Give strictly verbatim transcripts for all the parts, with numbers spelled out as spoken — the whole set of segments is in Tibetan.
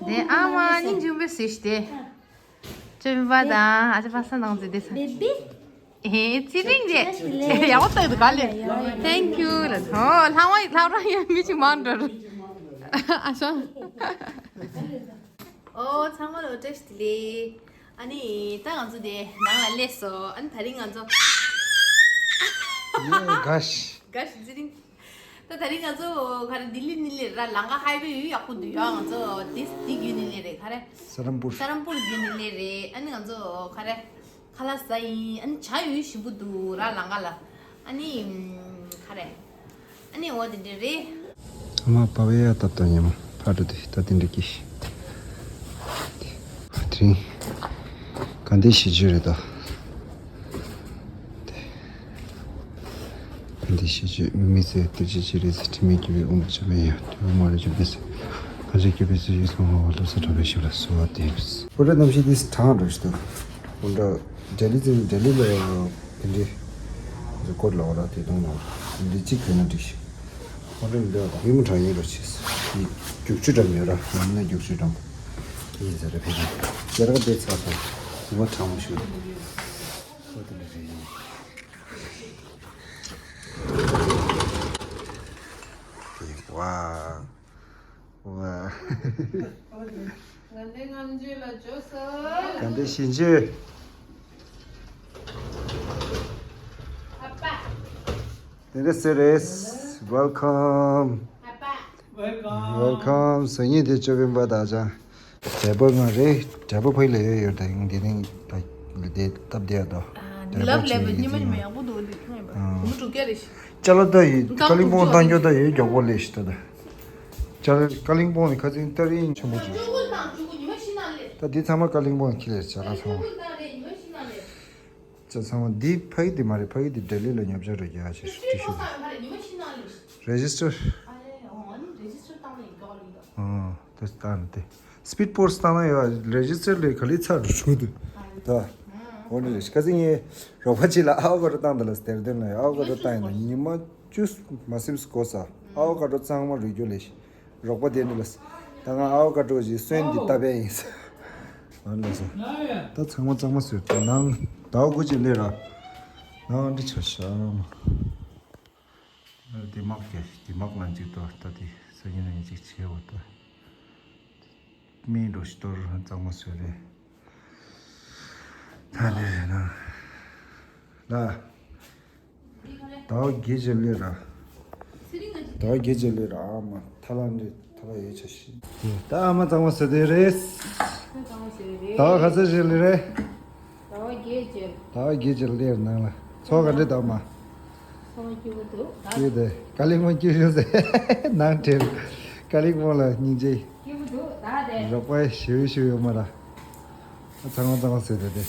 དེ་ཨ་མ་སྙིང་རྗེ་མོ་བཟོས་ཤིག་དེ། ཅོ་མི་པ་དང་ཨ་ཅེ་པ་སངས་དང་ཟེར་དེ་ས། ཨེ་ཚེ་རིང་རེད། ཡག་པོ་ལྟ་གི་འདུག་ག་ལེ། Thank you ལ། ཨོ་ལྷ་མ་ལྷ་རང་ཡང་མི་ཅིག་མང་འགྲོ་རེད། ཨ་ཤང་། ཨོ་ཚང་མ་ལ་བཀྲ་ཤིས་བདེ་ལེགས། ཨ་ནི་ད་ང་ཚོ་དེ་ནང་ལ་སླེབས་སོང་། ཨ་ནི་ད་རིང་ང་ཚོ། ཡེ་ག་ཤི། ག་ཤི་ཚེ་རིང་། ད་ད་རིང་ང་ཚོ་ག་རེ་ལྡི་ལི་ནི་ལེ་ར་ལང་ཀ་ཧའི་ཝེ་ཡོད་ཡག་པོ་འདུག་ཡ། ང་ཚོ་དེ་དེ་བརྒྱུད་ནི་ལེ་རེད་ག་རེ། ས་རམ་པུར། ས་རམ་པུར་བརྒྱུད་ནི་ལེ་རེད། ཨ་ནི་ང་ཚོ་ག་རེ་ཁ་ལག་ཟ་ཡིན། ཨ་ནི་ཇ་ཡོད་ཞིམ་པོ་འདུག་ར་ལང་ཀ་ལ། ཨ་ནི་ག་རེ། ཨ་ནི་འོ་དེ་འདྲ་རེད། ཨ་མ་པ་བའི་ཡ་ཏབ་ཏབ་ཉི་མ་ཕ་འགྲོ་དེ་ད་དེ་འདྲ་གི་ཤི། དེ་རིང་ག་འདྲ་ཞིག་བརྗོད་རེད་ད། འདི་ཤེས་བྱེད་མི་ཚེ་ལྟ་ཅི་ཅི་རེད་ཟེར། དྲི་མེད་སྐྱིད་པའི་དབུ་མ་ཆ་མེད་ཡང་དྲི་མ་མ་རེད་ཅུང་པས་ཟེར། གང་ཞིག་སྐྱིད་པའི་སྲོལ་ཞིག་སོང་བ་བློ་ས་གྲོགས་པའི་ཞབས་ལ་གསོལ་བ་འདེབས། ཕོ་བྲང་གནམ་གཤིས་འདི་ཐང་རུ་ཞིག་ཏུ། ཕོ་བྲང་ལྡི་ལི་འདི་ལྡི་ལི་ལ་དེ་འདྲའི་རི་ཀོར་ལ་བ་ལ་དེ་དང་ལ་དེ་འདྲའི་གཅིག་གྱོན་ན་འགྲིག་ཤག་ཕོ་བྲང་འདི་ལ་ཡུལ་མི་གྲངས་ཡིན་རུ་ཆེ་ས་ཡིན། རྒྱུག་ཆུ་འགྲམ་ཡོད་ར། ཡིན་ན་རྒྱུག་ཆུ་འགྲམ་ཡིན་ཟེར་ར། ཕེབས་ཤིང་སྐྱེ་རག་དེ་ཚ་དང་ཡུལ་མ་གྲང་མོ་ཞུ། ཨོ་དེ་འདྲ་རེད། ཝ། ཝ། ང་འདི་ངམ་ཇུ་ལ་འཇོག་སོ། ང་འདི་ཞིང་ཇུ། ཨ་པ། དེ་འདྲ་ཟེར་རེད། Welcome། ཨ་པ། Welcome། སང་ཉིན་དེ་ཅོ་བིན་པ་ད་ཅང་། འབྲས་བུ་ང་རེད། འབྲས་བུ་ཕ་ཡི་ལ་ཡོད་ཡོད། ད་ཡིན་དེ་རིང་ད་ལ་དེ་སྟབས་བདེ་ཡ་དོ། ནི་ལབ་ལེ་བ་ཉི་མ་ཉི་མ་ཡག་པོ་འདུག་འདི་ཁྱོད་ཡིན་པ་ཨ། གོང་དྲུག་བརྒྱ་རེད་ཤི། ཅ་ལ་ད་ཡི་ཀ་ལིང་པོང་བཏང་རྒྱུ་ད་ཡོད་མགྱོགས་པོ་ལས་ཤི་ད་ད། ཅ་ལ་ཀ་ལིང་པོང་ནི་ཁ་ཚིག་ཏ་རིང་ཆེན་པོ་ཅིག་ད་འདི་ཚང་མ་ཀ་ལིང་པོང་ཁྱི་ལས་ཅ་ལ་ཚང་མ། ཅ་ཚང་མ་འདི་ཕ་ཡི་འདི་མ་རེད། ཕ་ཡི་འདི་ལྡི་ལི་ལ་ཉོ་ཆ་རེད་རྒྱ་ཆེ་ཤི་ཏི་ཤུ་འདི། རེ་ཇི་སི་ཊར། ཨ་དེ་བཏང་ནས་དེ། སི་པིཌ་པོ་སི་ཊི་བཏང་ན་ཡོད། རེ་ཇི་སི་ཊར་ལས་ག་ལེ་ཚར་འགྲོ་འདུག་ད། འོ་འདྲ་རེད། ཁ་སང་ངས་རོགས་པ་གཅིག་ལ་ཨ་བོ་ཀ་ཌོ་བཏང་དང་ལ་སྟེར་དོན་ལ་ཨ་བོ་ཀ་ཌོ་བཏང་ཡིན་ན་ཉི་མ་བཅུ་མ་ཟིན་འགོར་ས། ཨ་བོ་ཀ་ཌོ་གཙང་མ་རུལ་རྒྱུ་ལས་ཤི། རོགས་པ་དེ་འདྲ་ལ་ད་ང་ཨ་བོ་ཀ་ཌོ་ཞིག་སོན་འདི་ལྟ་བས་ཡིན་ས། འོ་འདྲ་ས། ད་ཚང་མ་གཙང་མ་བཟོས་ནང་ཟླ་བ་དགུ་ཅིག་སླེབས་ར། ནང་འདྲ་ཆ་ཤ། འདི་མག་རྒྱ་ཤི། འདི་མག་ལང་གཅིག་ཏོ་ད་འདི་སང་ཉིན་ལ་ཉིན་གཅིག་བྱེད་འོ་ད། སྨན་འགྲོ་ཤི་གཏོར་གཙང་མ་བཟོས་རེད། ད་འདི་རེད་ན། ལ། ཟླ་བ་བརྒྱད་ཅིག་སླེབས་ར། ཟླ་བ་བརྒྱད་ཅིག་སླེབས་ར་ཨ་མ་ཐ་ལ་འདི་ཐ་ལ་ཡོད་ཆ་ཤི། ད་ཨ་མ་གཙང་མ་བཟོས་དེ་རེད། ཟླ་བ་ག་ཚོད་ཅིག་སླེབས་རེད། ཟླ་བ་བརྒྱད་ཅིག་ཟླ་བ་བརྒྱད་ཅིག་སླེབས་ནང་ལ་ཚོགས་ག་འདྲེ་དག་མ། ཚོགས་སྐྱིད་པོ་འདུག་ད། སྐྱིད་དེ་ཀ་ལིང་མོ་སྐྱིད་ཤོད་ཟེར་ནང་དྲན། ཀ་ལིང་མོ་ལ་སྙིང་རྗེ། སྐྱིད་པོ་འདུག་ད་དེ། རོགས་པ་ཞུ་ཞུ་ཡོད་མ་ར། ཚང་མ་གཙང་མ་བཟོས་དེ་དེ།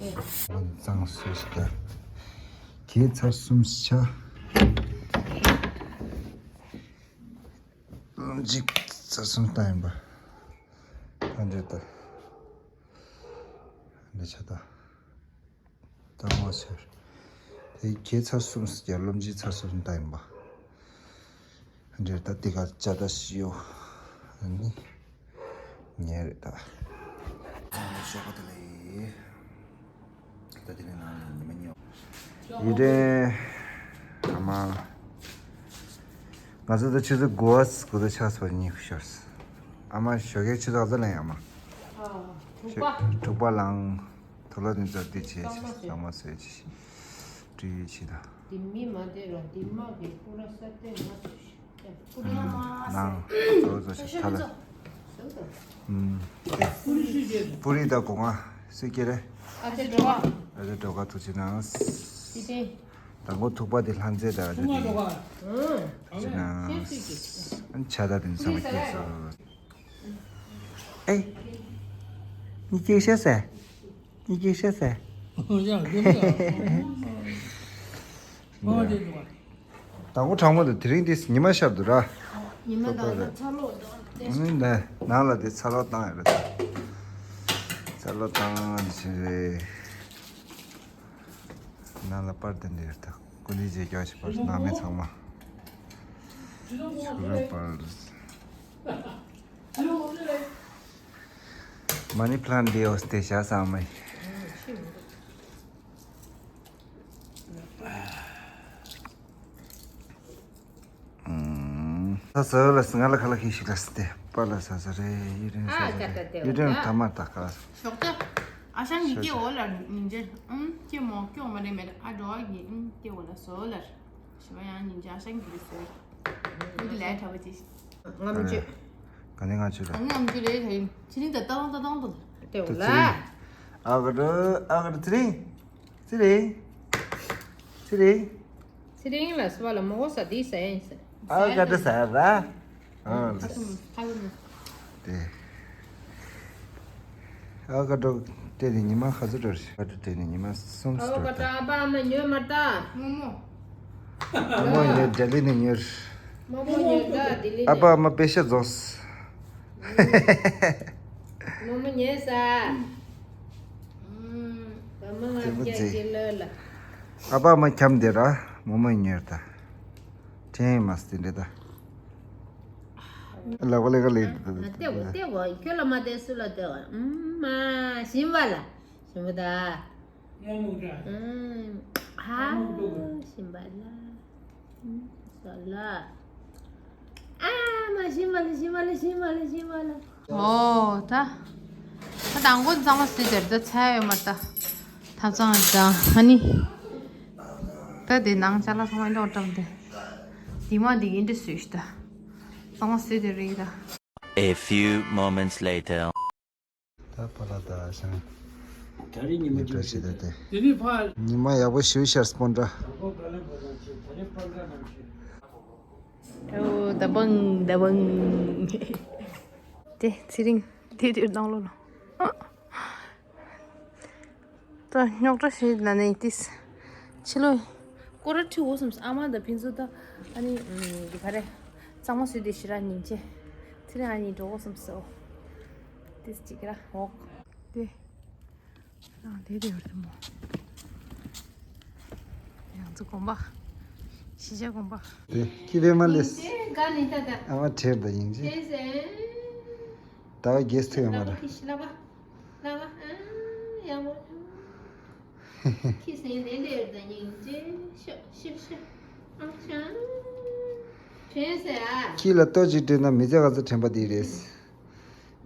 གཙང་བཟོས་ཤིག་ག་གེ་ཚར་གསུམ་ཤ། གཅིག་ཚར་གསུམ་བཏང་ཡིན་པ། ད་འདྲེ་ད། འདྲེ་ཆ་ད། ད་མ་ཟེར། དེ་གེ་ཚར་གསུམ་ཟེར་རྒྱ་སློབ་འཇིག་ཚར་གསུམ་ད་ཡིན་པ། འདིར་ད་དེ་ག་ཅ་ད་ཤི་ཡོ། ཨ་ནི། ཉེ་རེད་ད། ཚང་མ་ཤོག་པ་དེ་ལ་ཡིན། ད་དེ་ནས་ང་ལ་ཉི་མ་ཉོ། ཡིན་ཏེ། ཨ་མ། ང་ཚོ་ད་ཆུ་ཚོད་དགུ་པ་དགུ་ཚོད་ཆགས་སོང་ཉི་ཤར། ཨ་མ་ཞོགས་ཀའི་ཆུ་ཚོད་ག་ཚོད་ལངས་ཡ་ཨ་མ། དྲུག་པ། དྲུག་པ་ལངས། དུག་ལོག་དེ་ཚོ་འདི་བྱས་ཅི་གཙང་མ་བཟོས་ཅི། བཀྲུས་ཅི་དང་། འདི་མི་མ་བདེ་ར་འདི་མ་གི་ཀུ་ར་ས་ཏེ་མ་བཟོས་ཤི། ཀུ་ར་མ་ཟེར། ནང་བཟོ་བཟོ་ཤི་ཐ་ལ། ཨུམ། པུ་རི་ཞུ་རྒྱུ། པུ་རི་དང་སྒོ་ང་སུས་སྐྱེ་རེ། ཨ་ཅེ་འགྲོ་ག་ཨ་ཅེ་འགྲོ་ག་ཐུགས་རྗེ་གནང་། ཅི་ཏེ། དང་པོ་ཐུག་པ་དེ་ལྷ་མཛེས་དང་ཨ་ཅེ་དེ། ཐུགས་རྗེ་གནང་། ཨ་ཆ་ད་དེ་ཚང་མ་སྐྱེས་སོ། ཨེ། ཉི་སྐྱེས་ཤ་ཟ། ཉི་སྐྱེས་ཤ་ཟ། དང་པོ་གྲང་མོ་དང་དེ་རིང་དེ་ཉི་མ་ཤར་འདུག་ར། ཉི་མ་དང་ཚ་ལོག་དང་། ནང་ལ་དེ་ཚ་ལོག་བཏང་ཡོད་རེད། ཚ་ལོག་བཏང་ཕྱིན་རེད། ནང་ལ་པར་དེ་འདྲ་ཡོད་ད། ཀུན་ནི་རྗེས་རྒྱག་ཞིག་པར་ནང་མི་ཚང་མ། ཆུ་ར་པར། མ་ནི་པི་ལན་འདི་ཨོ་སྟེ་ཤ་ས་མ་ཡིན། ས་ས་ལ་ང་ལ་ཁ་ལ་ཁི་ཤི་ལ་སྟེ་པ་ལ་ས་ས་རེ་ཡུ་རེན་ས་ས་རེ་ཡུ་རེན་ཐ་མ་ཏ་ཁ་ལ་ས། ཞོགས་ཏ། ཨ་ཞང་གི་སྐྱེ་འོ་ལ་ཉིན་རྗེ་ཨང་སྐྱེ་མོ་སྐྱོ་མ་རེ་མེད་ཨ་འགྲོ་གི་ཨང་སྐྱེ་འོ་ལ་སོ་ལར་ཞི་བ་ཡང་ཉིན་རྗེ་ཨ་ཞང་གི་སོ་ལར་མི་དེ་ལས་ཁྲ་བ་ཅི་ང་མི་བཅོས། ག་ནས་ང་བཅོས་ལ། ང་མི་བཅོས་ལས་ཁ་ཡིན་ཚེ་རིང་ད་ཏ་ཏང་ཏ་ཏང་ཏ་སྟེ་འོ་ལ། ཨ་ག་རུ་ཨ་ག་རུ་ཚེ་རིང་། ཚེ་རིང་། ཚེ་རིང་། ཚེ་རིང་ལ་སུ་བ་ལ་མོ་གོ་ས་དེ་ཟ་ཡིན་ཟ། ཨ་ག་འདྲ་ཟ་ར། ཨ་ཁ་སུམ་ཁ་སུམ། དེ། ཨ་ག་འགྲོ་སྤྲད་ནས་ཉི་མ་ག་ཚོད་འགྲོ་རེད། ཨ་ག་འགྲོ་སྤྲད་ནས་ཉི་མ་གསུམ་ཨ་ག་འགྲོ་ད། ཨ་ཕ་ཨ་མ་ཉོས་མ་ད། རྨོ་མོ། རྨོ་མོ་ཉོས་ལྡི་ལི་ནས་ཉོས། རྨོ་མོ་ཉོས་ད་ལྡི་ལི་ནས། ཨ་ཕ་ཨ་མ་པེ་ཤ་རྫོགས། རྨོ་མོ་ཉོས་ས། ཨ་མ་ང་རྒྱ་སྐྱེ་ལོས་ལ། ཨ་ཕ་ཨ་མ་འཁྱམ་བསྡད་ར་རྨོ་མོ་ཉོས་ད། དྲན་མ་སྲིད་འདྲེ་ད། ལག་པ་ལས་ཀ་ལས། ལྟེ་བ་ལྟེ་བ་ཁྱོད་ལ་མ་བལྟས་སུ་ལ་བལྟས་བ། ཨུམ་མ་ཞིམ་པ་ལ་ཞིམ་པོ་ད། ཨུམ་ཧ་ཞིམ་པ་ལ། ཨུམ་ས་ལ། ཨ་མ་ཞིམ་པ་ལ་ཞིམ་པ་ལ་ཞིམ་པ་ལ་ཞིམ་པ་ལ། ཨོ་ད། ད་དང་པོ་གཙང་མ་སུས་དེར་ད་ཚ་ཡོད་མ་ད། ཐབ་ཚང་ལ་ད་ཨ་ནི། ད་དེ་ནང་ཅ་ལག་ཚང་མ་འདྲ་བཀྲམ་སྟེ། དེ་མ་དེ་གིན་འདྲ་སུས་ཤི་ད། གཙང་མ་སུས་དེ་རིག་ད། A few moments later. ད་པ་ལ་ད་ཤང་། ད་རེས་ཉི་མ་ཉི་ཤུ་ཞིག་ད་དེ། དེ་ནི་ཕ། ཉི་མ་ཡག་པོ་ཞུ་ཤར་སྤོན་འདྲ། ད་རེས་སྤོན་འདྲ་ནང་བཞིན། ཨོ་ད་བང་ད་བང་། དེ་ཚེ་རིང་དེ་དེར་སྣང་ལོ་ལོ། ད་རྙོག་དྲ་ཞིག་ན་ནས་ཏིས། ཕྱི་ལོ། སྐོར་ར་ཁྲི་འོ་སམ་ཨ་མ་ད་ཕིན་སུ་ད། ཨ་ནི་ག་རེ། གཙང་མ་སུས་དེ་ཤི་ར་ཉིན་ཆེ། ཚེ་རིང་ཨ་ནི་འགྲོ་འོ་སམ་སོ། ཏིས་ཅིག་ར་འོག་དེ། རང་དེ་དེ་ཡོད་དེ་མོ། ཡང་ཚོ་གོམ་པ། ཤི་བྱ་གོམ་པ། དེ་ཁྱི་བེ་མ་ལེས། དེ་ག་ནི་ད་ད། ཨ་མ་ཁྲེར་ད་ཡིན་ཅི། དེ་ཟེ། ད་ག་གེས་ཐོས་མ་ར། ཁྱི་ཤི་ལ་བ། ལ་བ་ཨ་ཡང་བ། ཁྱི་ཟེ་དེ་འདྲ་ཡོད་ད་ཡིན་ཅི། ཤོ་ཤོ་ཤོ། ཨ་ཤ། ཁྲེན་ཟེ་ཨ། ཁྱི་ལ་ལྟོ་ཅིག་སྤྲད་ན་མི་ཚེ་ག་ཚོད་དྲན་པ་དེ་རེད།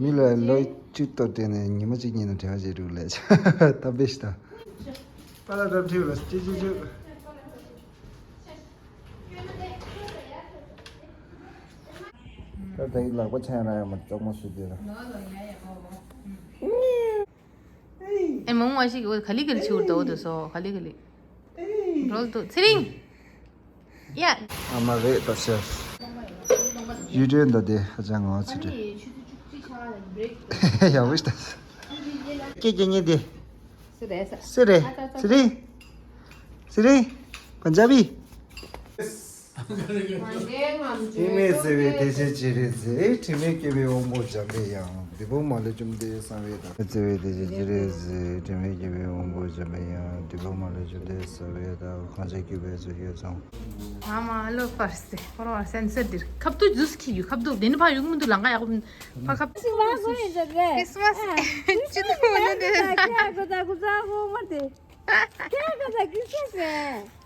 མི་ལ་ལོ་བཅུ་ལྟོ་སྤྲད་ནས་ཉི་མ་གཅིག་གཉིས་ནང་དྲན་བ་བྱེད་འགྲོ་ལས་ཆ་ད་བེ་ཤི་ད། པ་ལ་རབ་ཁྲིད་ལ་ཅི་ཅི་ཅི། ད་ད་ཡི་ལག་པ་ཆ་ཡང་ན་ཡང་མ་ལྕོག་མ་སུ་དེ་ལ། ཨེ་མོང་བ་ཞིག་གི་ག་ལི་ག་ལི་ཆིའུར་དོ་དུ་སོ་ག་ལི་ག་ལི། རོལ་དུ་ཚེ་རིང་། ཡ། ཨ་མ་རེད་ད་ཤ། ཡུལ་སྒྲོན་ད་དེ་ཧ་ཅང་ངོ་ཚ་དྲན། ཡག་པོ་ཞིག་ད། སྐད་རྒྱག་མཁན་དེ། སུ་རེད་ས། སུ་རེད། ཚེ་རིང་། ཚེ་རིང་། པན་ཇ་བི། དྲི་མེད་བརྩེ་བའི་བདེ་ཆེན་སྤྱན་རས་གཟིགས། དྲི་མེད་སྐྱེས་བུའི་དབང་པོ་འཇམ་པའི་དབྱངས། འདི་ཕུག་མ་ལུས་བཅོམ་ལྡན་གསང་བའི་བདག་བརྩེ་བའི་བདེ་ཆེན་སྤྱན་རས་གཟིགས། དྲི་མེད་སྐྱེས་བུའི་དབང་པོ་འཇམ་པའི་དབྱངས། འདི་ཕུག་མ་ལུས་བཅོམ་ལྡན་གསང་བའི་བདག་གང་བྱས་སྐྱེ་བོའི་ཚོགས་ཀྱི་གཙོ། ཨ་མ་ལོ་པར་སེ་ཁོ་རང་སེན་སར་འདིར་ཁབ་ཏུ་ཇུས་ཁྱི་ཡུ་ཁབ་ཏུ་དེ་ནི་ཕ་ཡུག་མི་འདུག་ལང་ག་ཡག་པོ་ཕ་ཁབ་ཏུ་ཁྲིས་མ་སི་ཁྲིས་མ་སི་ཅི་ཏུ་མོ་ནི་དེ་ཁྱ་གོ་ད་གོ་ད་གོ་མ་དེ་ཁྱ་གོ་ད་གི་སེ་སེ།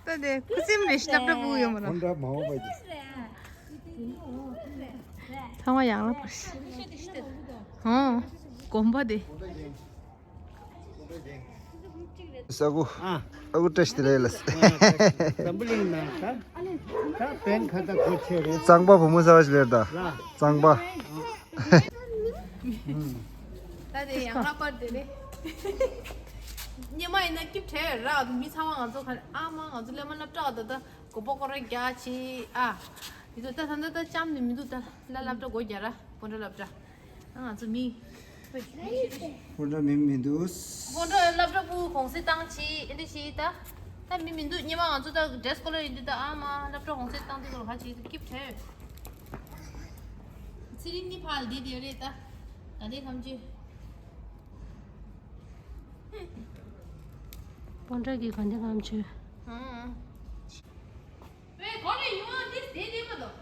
ད་དེ་ཁུ་སིམ་རེ་ཤི་ལབ་ད་བུ་ཡོད་མ་ར། ཧོན་ཌ་མ་འོ་པ་ཅི། ཚང་མ་ཡང་ལ་པར་ཤི། ཧོ། གོམ་པ་དེ། ས་གུ། ཨ། ཨ་གུ་བཀྲ་ཤིས་བདེ་ལེགས་ལ། འཛམ་བུ་གླིང་ན་ད། ད་བན་ཁ་ད་གོ་ཆེ་རེད། གཙང་པ་བུ་མོ་ཟ་བ་ཞིག་ལེར་ད། ལ། གཙང་པ། ད་དེ་ཡང་ལྷག་པར་དེ་རེད། སྙེ་མ་ཡིན་ན་སྐྱིབས་བྲལ་ར་མི་ཚང་མ་ང་ཚོ་ག་ཨ་མ་ང་ཚོ་སླེབས་མ་སླེབས་དྲག་ད་ད་མགོ་པོ་ཀོ་ར་རྒྱག་ཆེ་ཨ། དེ་ཚོ་ད་ད་ད་ད་ཅམ་ནི་མི་འདུག་ད་ལ་སླེབས་དྲག་མགོ་རྒྱག་ར་སྤོན་ཊ་སླེབས་དྲག་ཨ་ང་ཚོ་མི། སྤོན་ཊ་མི་མི་འདུག་སྤོན་ཊ་སློབ་གྲྭ་སྤུ་གུ་གུང་སེང་བཏང་ཆེ་ཨེ་འདྲ་ཞིག་ད། ད་མི་མི་འདུག་སྙེ་མ་ང་ཚོ་ད་ཌེ་སི་ཀོ་ལར་ཡིན་དུས་ད་ཨ་མ་སློབ་གྲྭ་གུང་སེང་བཏང་དུས་སྐོར་ཧ་ཅིག་སྐྱིད་བྲལ། ཚེ་རིང་ནི་ཕར་བསྡད་བསྡད་རེད་ད། དགའ་ལྡན་ཁམས་ཆུ། སྤོན་ཊ་གི་དགའ་ལྡན་ཁམས་ཆུ། ཨང་། ཝེ་གོ་ནས་ཡོང་ཨ་ཏིས་བསྡད་བསྡད་མ་གཏོགས།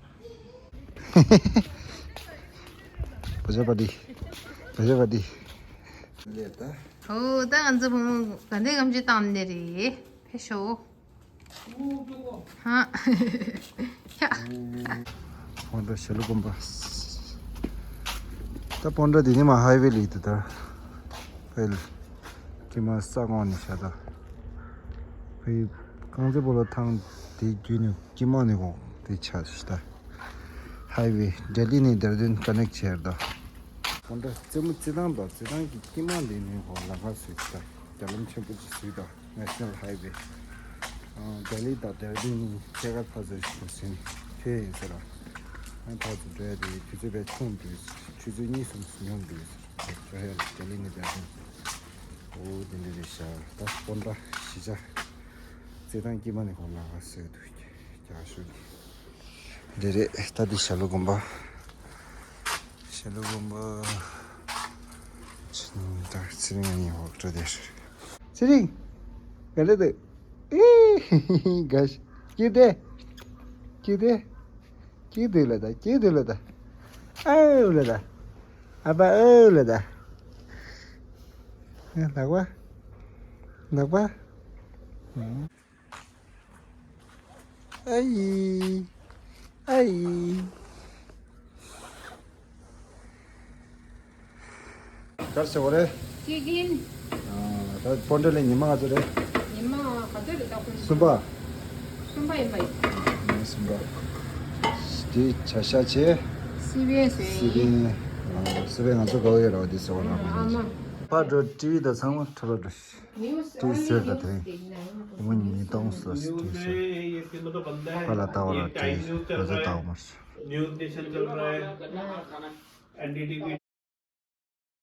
ཨ་ནི་ཁྱོད་ཚོ་ཁྱོད་ཚོ་ཁྱོད་ཚོ་ཁྱོད་ཚོ་ཁྱོད་ཚོ། བ་ཇ་པ་ཏི། བ་ཇ་པ་ཏི། ལས་ད། ཨོ་ད་ང་ཚོ་བུ་མོ་དགའ་ལྡན་ཁ་ཆེ་བཏང་ནས་རེད། ཕེབས་ཤོག་ཧ། ཧ། སྤོན་ཊ་ཞྭ་ལུ་དགོན་པ། ད་སྤོན་ཊ་འདི་ནས་མར་ཧའི་ཝེ་སླེབས་འདུག་ད། ཕལ། ཀྱེ་མ་ས་ཁོངས་ནས་བྱ་ད། ཕལ། རྐང་རྩེད་སྤོ་ལོ་ཐང་དེ་བརྒྱུད་ནས་ཀྱེ་མ་ནས་འོང་དེ་ཆ་ཞིག་ད། ཧའི་ཝེ་ལྡི་ལི་ནས་ལྡེ་ར་ལྡུན་ཀ་ནེག་བྱས་ད། སྤོན་ཊ་རྩེད་མོ་རྩེད་ཐང་དང་རྩེད་ཐང་གི་ཀྱེ་མ་ལས་ནས་འོང་ལམ་ཁ་བཟོས་ད། རྒྱ་ལམ་ཆེན་པོ་ཅིག་བཟོས་ད། National Highway། ལྡི་ལི་དང་ལྡེ་ར་ལྡུན་གཉིས་ཐད་ཀར་ཕར་ཚུར་ཞིག་ཟིན་ཐེ་ཡིན་ཟེར་ར། ཨ་ཕར་ཚུར་འགྲོ་ཡ་དེ་དུས་ཚོད་བས་ཆུང་འདུག་ཆུ་ཚོད་གཉིས་གསུམ་ཉུང་འདུག་འགྲོ་ཡ་ལྡི་ལི་ནས་ལྡེ་ར་ལྡུན། འོ་དེ་འདྲ་རེད་ཤག་ད་སྤོན་ཊ་གཞིས་ཆགས་རྩེད་ཐང་དཀྱིལ་མ་ནས་ཁོང་ལ་ང་ཟེར་འདུག་རྒྱ་ཤོད་ཀྱི། འདི་རེད། ད་འདི་ཞྭ་ལུ་དགོན་པ། ཞྭ་ལུ་དགོན་པ། ཕྱི་ནང་ད་ཚེ་རིང་གཉིས་འོག་འགྲོ་དེར། ཚེ་རིང་། ག་རེ་འདུག་ཨེ། ག་ཤི། སྐྱིད་དེ། སྐྱིད་དེ། སྐྱིད་འདུག་ལ་ད། སྐྱིད་འདུག་ལ་ད། ཨའུ་ལ་ད། ཨ་ཕ་ཨའུ་ལ་ད། ལག་པ། ལག་པ། ཨའི། ཨའི། གར་ཆེ་བ་རེད། ཅི་གིན། ཨ། ད་སྤོན་ཊ་ལ་ཉི་མ་ག་ཚོད་རེད། ཉི་མ་ག་ཚོད་རེད་ད་ཁོང་། གསུམ་པ། གསུམ་པ་ཡིན་པ་ཡིན། གསུམ་པ། དེ་བྱ་ཤ་ཆེ། སི་པན་ཟེར། སི་པན། ཨ། སི་པན་ང་ཚོ་དགའ་བོ་ཡོད་ར་བ་དེ་ཟེར་བ་ར་མ་ཨ་ཡིན། མ། ཕར་འགྲོ་ཊི་ཝི་དང་ཚང་མ་ཁྲ་ལ་འགྲོ་ཤི། ཊི་ཝི་ཟེར་ད་དེ་རིང་། ངོ་ཉིས་སྟོང་སོ་སི་ཊི་ཝི་ཟེར། ཕར་ལ་ལྟ་བ་ར་ཊི་ཝི་ང་ཚོ་ལྟ་བ་མ་ཤི།